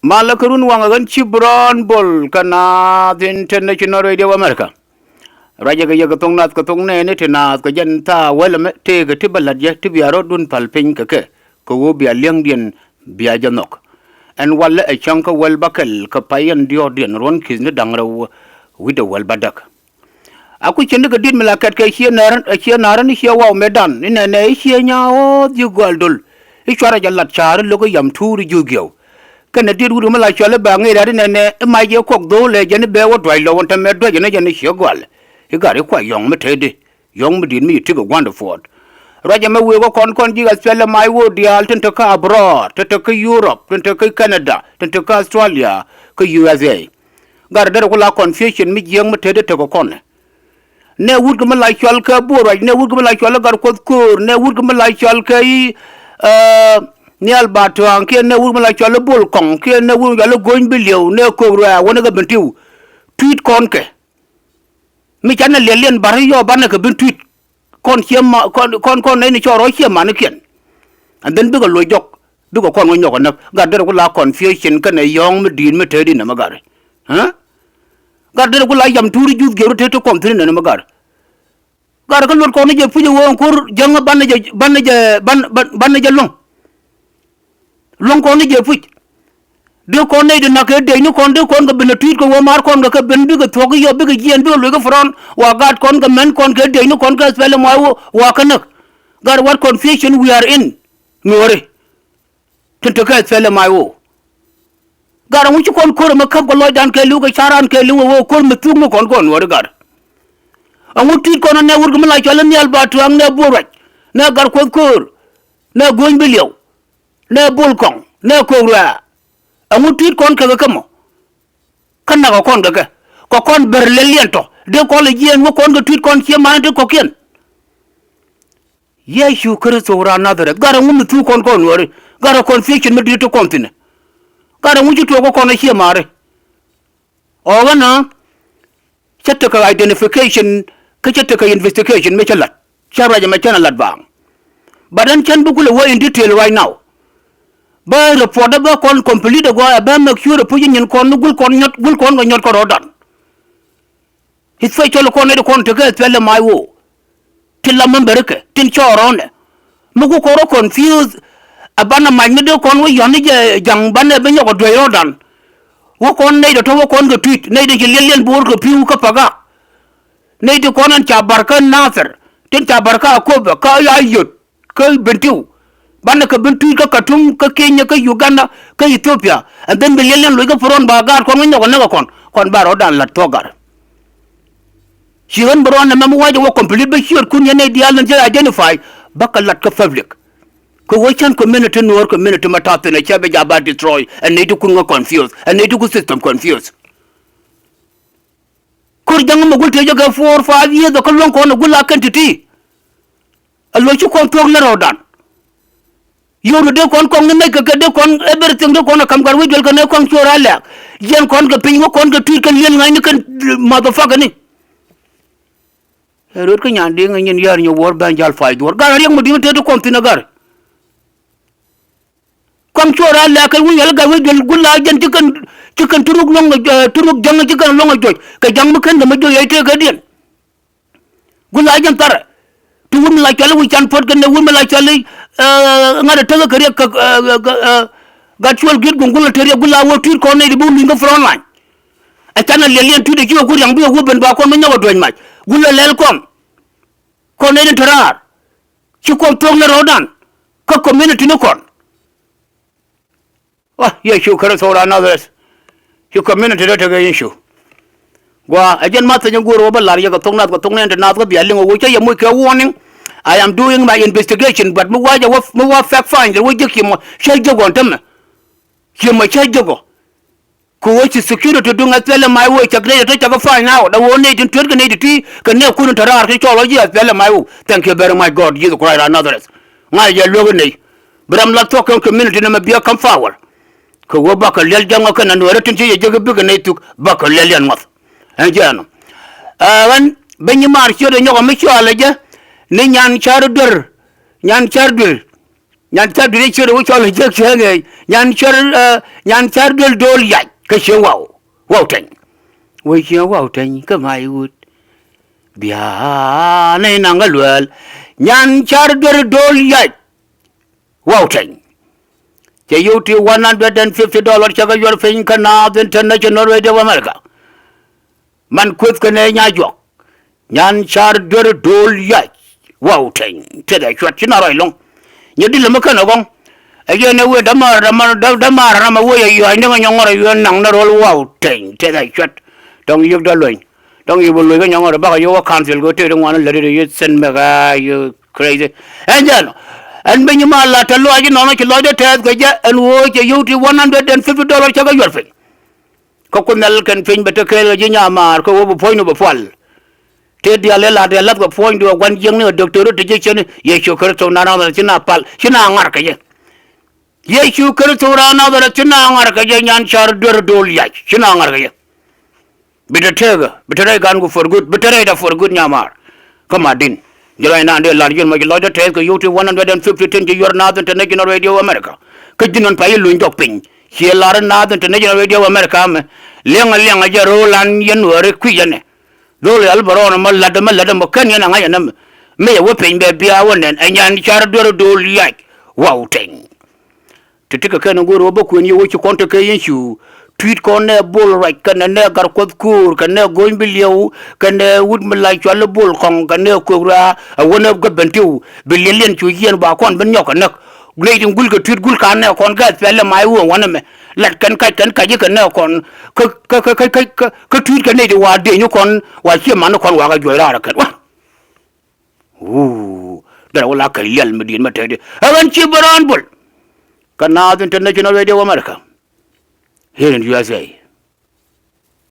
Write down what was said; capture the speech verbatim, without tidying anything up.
Malä kä run waŋ ɛ ɣän ci Brown Bol kä Naath International Radio America. Ruacɛ kɛ yɛ kɛ thok nath kɛ thok nɛɛni ti naath kɛ jɛn thaa wäl ɛmɛ tëëkɛ ti bä la̱t yɛ ti bia rɔ̱dun päl piny kɛ kɛ, kɛ ɣöö bia li̱eŋdiɛn bia jɛ nhɔk. Ɛn walɛ ɛ cäŋ kä wäl bäkɛl kɛ pay ɛn diɔ̱ɔ̱kdiɛn ruɔ̱n ki̱thni da̱ŋ rɛw wi̱cdɛ wäl bädäk. A kui̱ cin di kɛ di̱t mi la kɛt kɛ ciɛ nɛr, ciɛ na̱r ni ciɛ waw metdan, ni nɛnɛ i̱ ciɛ nyaoth ji̱ gɔal dol. I̱ cuarɛ jɛ lat ca̱a̱r i̱ lo̱k i̱ yam tuur i̱ juth giɛw. Kɛnɛ di̱t wut mi la cual i̱ bɛ ŋi̱i̱c rɛ̈t inɛnɛ i̱ mac i̱ kɔk dho̱o̱l ɛ jɛn i̱ bɛ wä duac lɔ wän tɛmɛ duac inɛ jɛn i̱ ciɛ gɔal. I̱ gat i̱ kua yɔ̱ŋ mi te di, yɔ̱ŋ mi di̱i̱t mi ci ti kɛ gua̱ndɛ puɔt. Ruacɛ mɛ wëë kɔ kɔn kɔn ji̱ ɣath piɛl ɛ mac wä diaal tin te kä abroad, tin te kä Europe, tin te kä Canada, tin te kä Australia, kä U S A. Gat derɛ ku la confusion mi jiääk mi te di tekɛ kɔn. Nɛ wut kɛ mi la cual kɛ Buɔr Ruac, nɛ wut kɛ mi la cual kɛ Gat Kuɔth Köör, nɛ wut kɛ mi la cual kɛ i̱, eh, Nhial Ba Tuaŋ, kiɛ nɛ wut kɛ mi la cual kɛ Bol Kɔŋ, kiɛ nɛ wut kɛ mi la cual kɛ Go̱ny Biliɛw, nɛ Kök Ruɛ̈ɛ̈, wänɛ kɛ ben tiw. Tui̱t kɔn kɛ. Mi canɛ liɛl liɛn bar i̱ yɔ banɛ kɛ ben tui̱t. Kɔn ciɛ ma, kɔn, kɔn, kɔn nɛy ni cɔɔr ɔ ciɛ manikiɛn. And then bikɛ loc jɔk, bikɛ kɔn wä nyɔk ɛ näk. Gat derɛ ku la confusion kɛnɛ yɔ̱ɔ̱ŋ mi di̱i̱t mi te di nɛmɛ gat. Ɛ? Gat derɛ ku la yam tuuri juth giɛru te ti kɔn thi̱n nɛmɛ gat. Gat kä luɔt kɔn ni jɛ puc ɛ ɣöö ɛn ko̱r jäŋä banɛ jɛ, banɛ jɛ, ban, ban, banɛ jɛ luäŋ. Luäŋ kɔn ni jɛ puc. Dee kɔn nɛy ti nak kɛ dec ni kɔn dee kɔn kɛ ben ɛ tui̱t kɛ ɣöö maar kɔn kɛ kɛ ben bikɛ thuɔ̱k i̱ yɔ bikɛ jiɛɛn bikɛ luɔc kä front wa gat kɔn kɛ mɛn kɔn kɛ dec ni kɔn kɛ S P L M I O wa kä näk. Gat what confusion we are in. Nuɔ̱ɔ̱ri. Tin te kä S P L M I O. Gat ɛŋu ci kɔn ko̱r ɛmɛ käp kɛ lɔcdan kɛɛliw kɛ ca̱ran kɛɛliw ɛ ɣöö ko̱r mi thuk ni kɔn kɔn nuɔ̱ɔ̱ri gat. Ɛŋu tui̱t kɔn ɛ nɛ wut kɛ mi la cɔl i̱ Nhial Ba Tuaŋ nɛ Buɔr Ruac nɛ Gat Kuɔth Köör nɛ Go̱ny Biliɛw nɛ Bol Kɔŋ nɛ Kök Ruɛ̈ɛ̈. Ɛŋu tui̱t kɔn kɛ kɛ kɛ mɔ? Kä nakɛ kɔn kɛ kɛ kɛ kɔn ber lɛl liɛn tɔ dee kɔn lɛ jiɛɛn wä kɔn kɛ tui̱t kɔn ciɛ man ti kɔ̱kiɛn. Yecu Kritho raan Nadhareth, gat ɛŋu mi thuk kɔn kɔn nuɔ̱ɔ̱ri? Gat ɛ confusion mi di̱t ti kɔn thi̱n ɛ. Gat ɛŋu ci tuɔɔk kä kɔn ɛ ciɛ maari? Ɔɔk ɛnɔ, cä tekɛ identification kä cä tekɛ investigation mi cä la̱t. Cä ruac ɛmɛ cän a la̱t baaŋ. But ɛn cän bi kulɛ wä in detail right now. Bä report ɛ bä kɔn complete ɛ gɔaa ɛ bä make sure ɛ puc in nyin kɔn ni gul kɔn nyɔt, gul kɔn kɛ nyɔt kä rɔɔdan. Especially kɔn nɛy ti kɔn tekɛ S P L M I O. Tin la member kɛ, tin cɔɔr rɔɔnɛ. Mi ku kɔn rɔ confuse, ɛ banɛ mac mi dee kɔn wä yɔ̱n ni jɛ ja̱ŋ banɛ bi nyɔk ɛ duec rɔɔdan. Wä kɔn nɛy ti tɔ̱ wä kɔn kɛ tui̱t, nɛy ti ci liɛl liɛn bo̱o̱r kɛ pi̱w kä Pagak. Nɛy ti kɔn ɛn ca bar kä Nathir, tin ca bar kä Akobo, kä Ayod. Kä Bentiu. Banɛ kɛ ben tui̱t kä Katum, kä Kenya, kä Uganda, kä Ethiopia. And then bi liɛl liɛn loc kä Purɔn ba gaat kɔn kä nyɔk kä näk kä kɔn. Kɔn ba rɔɔdan la̱t thuɔ̱k gat. Ci ɣän bi rɔɔdan ɛmɛ mi wa̱cɛ wä complete bä ciötkun yɛn nɛy diaal ni cä identify. Bä kɛ la̱t kä public. Kɛ ɣöö cän community Nuɔ̱ɔ̱r community ma ta̱thi̱n ɛ cä bi ja̱ ba destroy. Ɛn nɛy ti kun ŋä confuse. Ɛn nɛy ti kun system confuse. Ko̱r ja̱ŋ mi gul tëë jɛ kɛ four, five years ɔ kä luäŋ kɔn ɛ gul a kɛn ti̱ti̱. Ɛ lo̱c ci kɔn thuɔ̱k lät rɔɔdan. Yio̱w ti dee kɔn kɔŋ ni nɛy kɛ kɛ dee kɔn everything dee kɔn ɛ ka̱m gat wec duel kɛ nɛy kɔaŋ cuɔ̱ɔ̱r a lɛ̈ɛ̈k. Jiɛn kɔn kɛ piny wä kɔn kɛ tui̱t kɛ li̱el ŋa̱cni kɛn motherfucker ni. Ɛ röt kä nyan di̱i̱ŋ ɛ nyin yäär nyɛ wuɔ̱ɔ̱r ben jal pay dhuɔ̱ɔ̱r. Gat ɛ riɛk mi di̱i̱ŋ te ti kɔn thi̱n ɛ gat. Kɔaŋ cuɔ̱ɔ̱r a lɛ̈ɛ̈k kɛ wi̱i̱ yɛl gat wec duel gul la jɛn ci kɛn, ci kɛn turuk luɔ̱ŋ, eh, turuk ja̱ŋ ci kɛn luɔ̱ŋ ɛ juɔc. Kɛ ja̱ŋ mi ken kɛ mi juɔc yɛy tëëkädiɛn. Gula jɛn tharɛ. Ti wut mi la cuali wi̱c can puɔ̱t kɛn ɛ wut mi la cuali, eh, ŋa̱t ɛ tekɛ kɛ riɛk kɛ, eh, kɛ, eh, gat cuɔl gi̱t guŋ gula te riɛk gula wä tui̱t kɔn nɛy ti bi wä luny kä front line. Ɛ canɛ liɛl liɛn tui̱t ɛ cikɛ ku riaŋ bikɛ wä ben ba kɔn mi nyɔk ɛ duec mac. Gula lɛl kɔn. Kɔn nɛy ti te raar. Ci kɔn thuɔ̱k ni rɔ̱ɔ̱dan. Kä community ni kɔn. Wa, Yecu Kritho raan Nadhareth. Ci community rɔ tekɛ issue. Gua, ɛ jɛn ma thiec in guur wä bä lar yɛ kɛ thok nath kɛ thok nɛn ti nath kä bia liŋ wä cä yɛ moc kɛ warning. I am doing my investigation, but mi wa jɛ wä, mi wa fact finder wä jek ci mɔ cä jek ɣɔn tämɛ. Ci mɔ cä jek ɣɔ. Kɛ ɣöö ci security duŋ S P L M I O cak nɛy ti tɔ̱ cak find out. Ɛ ɣöö nɛy tin tueet kɛ nɛy ti ti kɛ nɛy kun in te raar ti cɔl ɣä ji̱ S P L M I O. Thank you very much God, Jesus Christ of Nazareth. Ŋa̱c jɛ luek in nɛy. Bi ram la thuɔ̱k kɛn community ni mɛ biɛ come forward. Kɛ ɣöö bakɛ liɛl ja̱ŋä kɛn anuɛɛrä tin ci yɛ jek i̱ bikɛ nɛy thuk bakɛ liɛl yɛn ŋuɔth. Ɛn jɛ ɛnɔ. Ɛ ɣän ben nyi maar ciöt ɛ nyɔk ɛ mi cɔalɛ jɛ ni nyan ca̱r duer. Nyan ca̱r duer. Nyan car duël ciöt wä cɔl jek cieŋ ëë nyan car, eh, nyan car duël do̱l yac kä cieŋ waw. Waw teny. Wä cieŋ waw teny kä may wut. Bia nɛy naŋ kä luɛɛl. Nyan car duël do̱l yac. Waw teny. Cɛ yio̱w ti one hundred and fifty dollar cɛ kɛ yuɔr piny kä Naath International Radio of America. Man kueth kɛnɛ nya juɔk. Nyan car duer do̱l yac. Waw teny teth ɛ cuɛt ci na rɔy lo̱ŋ. Nyɛ dilɛ mi kɛn ɛ gɔŋ. Ɛ yɛn ɛ wee dämaar dämaar dämaar ram ɛ wee yɛ yuac ni kɛ nyɔŋɔr ɛ yuɛn naŋ ni ro̱l waw teny teth ɛ cuɛt. Dɔ̱ŋ yiëk dä lueny. Dɔ̱ŋ yiëk bä lueny kɛ nyɔŋɔr ɛ bakɛ yio̱w kä council kɛ wä tëëk di ŋuan lät di yɛ thin mɛk a yɛ crazy. Ɛn jɛn ɛn bi nyi ma la te lɔac inɔnɔ ci lɔcdä tɛth kɛ jɛ ɛn ɣöö cɛ yio̱w ti one hundred and fifty dollar cä kɛ yuɔr piny. Kä Kuoth Nhial kɛn piny bɛ te kɛɛl kɛ ji̱ nyamaar kä ɣöö bɛ puɔ̱nydu bɛ pual. Tëë diaal ëë la̱t ɛ la̱th kɛ puɔ̱nydu ɛ gua̱n jiäkni ɛ dɔktɔri ti ji̱ cäni Yecu Kritho na nath ci na pal ci na ŋa̱r kɛ jɛ. Yecu Kritho na nath ci na ŋa̱r kɛ jɛ nyan car duer do̱l yac ci na ŋa̱r kɛ jɛ. Bi te tekä bi te rɛy gan ku for good bi te rɛy da for good nyamaar. Kä ma din. Ji̱ ruac naan dee lar ji̱n mɔ ci lɔcdä tɛth kɛ yio̱w ti one hundred and fifty tin ci yuɔr Naath International Radio America. Kä ji̱n nɔn pay i̱ luny jɔk piny ciɛ lar Naath International Radio America mɛ. Liɛŋ a liɛŋ a jɛ ro̱o̱l an yɛn wääri kui̱c ɛnɛ. Dho̱o̱l yal bɛ rɔɔn ɛmɔ la̱t ɛmɔ la̱t ɛmɔ kän yɛn a ŋa̱c ɛnɛ mɛ. Mëë yɛ wä piny bɛ bia wä nɛn ɛ nyan car duer do̱o̱l yac. Waw teny. Ti ti kɛ kɛn go̱o̱r wä bä kuën yɛ wä ci kɔn te kɛ yɛn cu. Tui̱t kɔn nɛ bol ruac kɛnɛ nɛ gar kuɔth ko̱o̱r kɛnɛ go̱ny bi liɛw kɛnɛ wut mi la cual bol kɔŋ kɛnɛ ko̱o̱r a wä nɛ gäbɛn tiw bi liɛl liɛn cu yiɛn ba kɔn bi nyɔk kɛ näk. Nɛy tin gul kɛ tui̱t gul kan nɛ kɔn gɛth pɛl lɛ may wä wanɛ mɛ lat kɛn kac kɛn kac kɛnɛ kɔn kä kä kä kä kä kä tui̱t kɛ nɛy ti wa deny kɔn wa ciɛ man kɔn wa kɛ juɔc raar kɛn wa. Wuu. Derɛ wä la kɛ liɛl mi di̱i̱t mɛ tɛtdi ɛ ɣän ci bä raan bol. Kä Naath International Radio of America. Here in U S A.